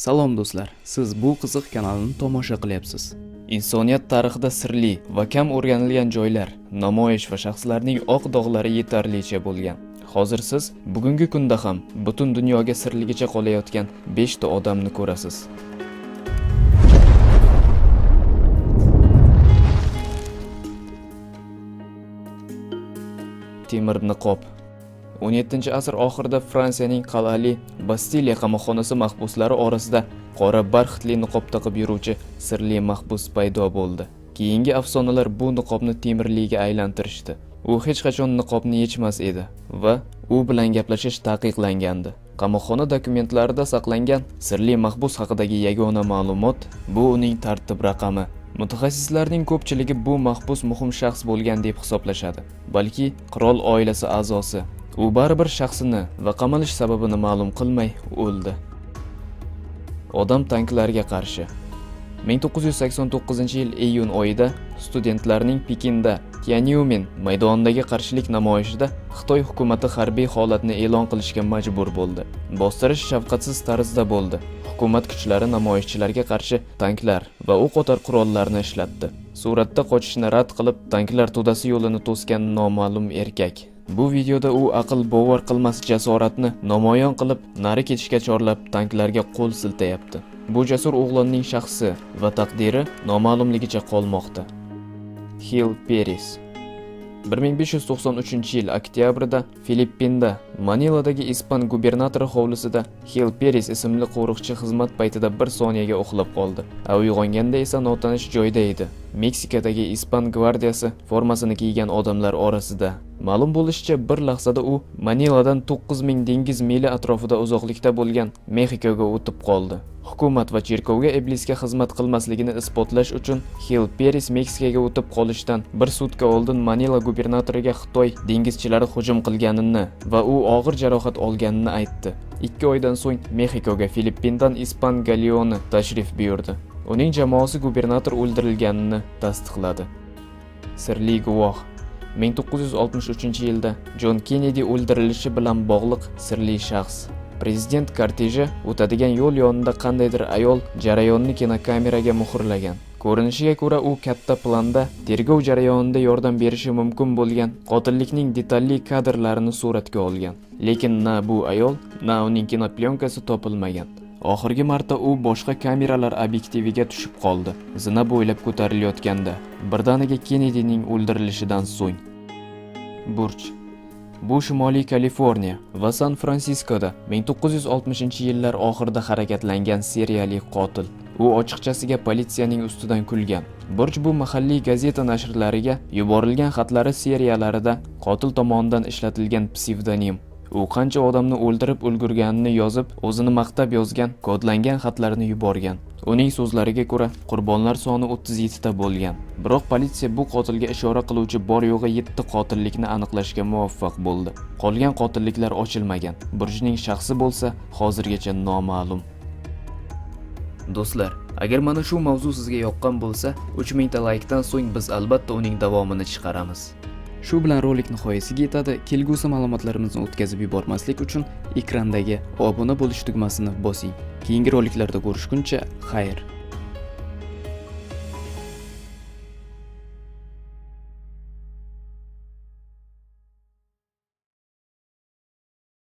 Salom do'stlar, siz bu qiziq kanalni tomosha qilyapsiz. Insoniyat tarixida sirli va kam o'rganilgan joylar, namoyish va shaxslarning oq dog'lari yetarlicha bo'lgan. Hozir siz bugungi kunda ham butun dunyoga sirligicha qolayotgan 5 ta odamni ko'rasiz. Temir niqob. 17-asr oxirida Fransiyaning qal'ali Bastiliya qamoqxonasi mahbuslari orasida qora barxitli niqob taqib yuruvchi sirli mahbus paydo bo'ldi. Keyingi afsonalar bu niqobni temirliga aylantirishdi. U hech qachon niqobni yechmas edi va u bilan gaplashish taqiqlangandi. Qamoqxona dokumentlarida saqlangan sirli mahbus haqidagi yagona ma'lumot bu uning tartib raqami. Mutaxassislarning ko'pchiligi bu mahbus muhim shaxs bo'lgan deb hisoblashadi, balki qirol oilasi a'zosi. U baribir shaxsini va qamalish sababini ma'lum qilmay o'ldi. Odam tanklarga qarshi. 1989-yil iyun oyida studentlarning Pekinda Tiananmen maydonidagi qarshilik namoyishida Xitoy hukumati harbiy holatni e'lon qilishga majbur bo'ldi. Bostirish shafqatsiz tarzda bo'ldi. Hukumat kuchlari namoyishchilarga qarshi tanklar va o'q otar qurollarni ishlatdi. Suratda qochishni rad qilib, tanklar to'dasi yo'lini to'sgan noma'lum erkak. Bu videoda u aql bovar qilmas jasoratni namoyon qilib, nari ketishga chorlab, tanklarga qo'l siltayapti. Bu jasur o'g'lonning shaxsi va taqdiri noma'lumligicha qolmoqda. Hill Peris. 1593-yil oktyabrda Filippinda, Maniladagi ispan gubernatori hovlisida Hill Peris ismli qo'riqchi xizmat paytida bir soniyaga uxlab qoldi. A uyg'onganda esa notanish joyda edi. Meksikadagi ispan gvardiyasi formasini kiygan odamlar orasida. Ma'lum bo'lishicha, bir lahzada u Maniladan 9000 dengiz mili atrofida uzoqlikda bo'lgan Mexikoga o'tib qoldi. Hukumat va cherkovga iblisga xizmat qilmasligini isbotlash uchun Hill Peris Meksikaga o'tib qolishdan bir sutka oldin Manila gubernatoriga Xitoy dengizchilari hujum qilganini va u og'ir jarohat olganini aytdi. 2 oydan so'ng Mexikoga Filippindan ispan galeoni tashrif buyurdi. Uning jamoasi gubernator o'ldirilganini tasdiqladi. Sirli guvoh. 1963-yilda Jon Kennedi o'ldirilishi bilan bog'liq sirli shaxs. Prezident korteji o'tadigan yo'l yonida qandaydir ayol jarayonni kinokameraga muhrlagan. Ko'rinishiga ko'ra, u katta planda tergov jarayonida yordam berishi mumkin bo'lgan qotillikning detalli kadrlarini suratga olgan. Lekin na bu ayol, na uning kinoplenkasi topilmagan. Oxirgi marta u boshqa kameralar obyektiviga tushib qoldi. Zina bo'ylab ko'tarilayotganda, birdaniga Kennedining o'ldirilishidan so'ng. Burch. Bu Shimoliy Kaliforniya va San Fransiskoda 1960-yillar oxirida harakatlangan seriyali qotil. U ochiqchasiga politsiyaning ustidan kulgan. Burch bu mahalliy gazeta nashrlariga yuborilgan xatlari seriyalarida qotil tomonidan ishlatilgan psevdonim. U qancha odamni o'ldirib ulgurganini yozib, o'zini maqtab yozgan kodlangan xatlarni yuborgan. Uning so'zlariga ko'ra, qurbonlar soni 37 ta bo'lgan. Biroq politsiya bu qotilga ishora qiluvchi bor yo'g'i 7 qotillikni aniqlashga muvaffaq bo'ldi. Qolgan qotilliklar ochilmagan. Burchning shaxsi bo'lsa hozirgacha noma'lum. Do'stlar, agar mana shu mavzu sizga yoqqan bo'lsa, 3000 ta laykdan so'ng biz albatta uning davomini chiqaramiz. Shu bilan rolik nihoyasiga yetadi. Kelgusi ma'lumotlarimizni o'tkazib yubormaslik uchun ekrandagi obuna bo'lish tugmasini bosing. Keyingi roliklarda ko'rishguncha xayr.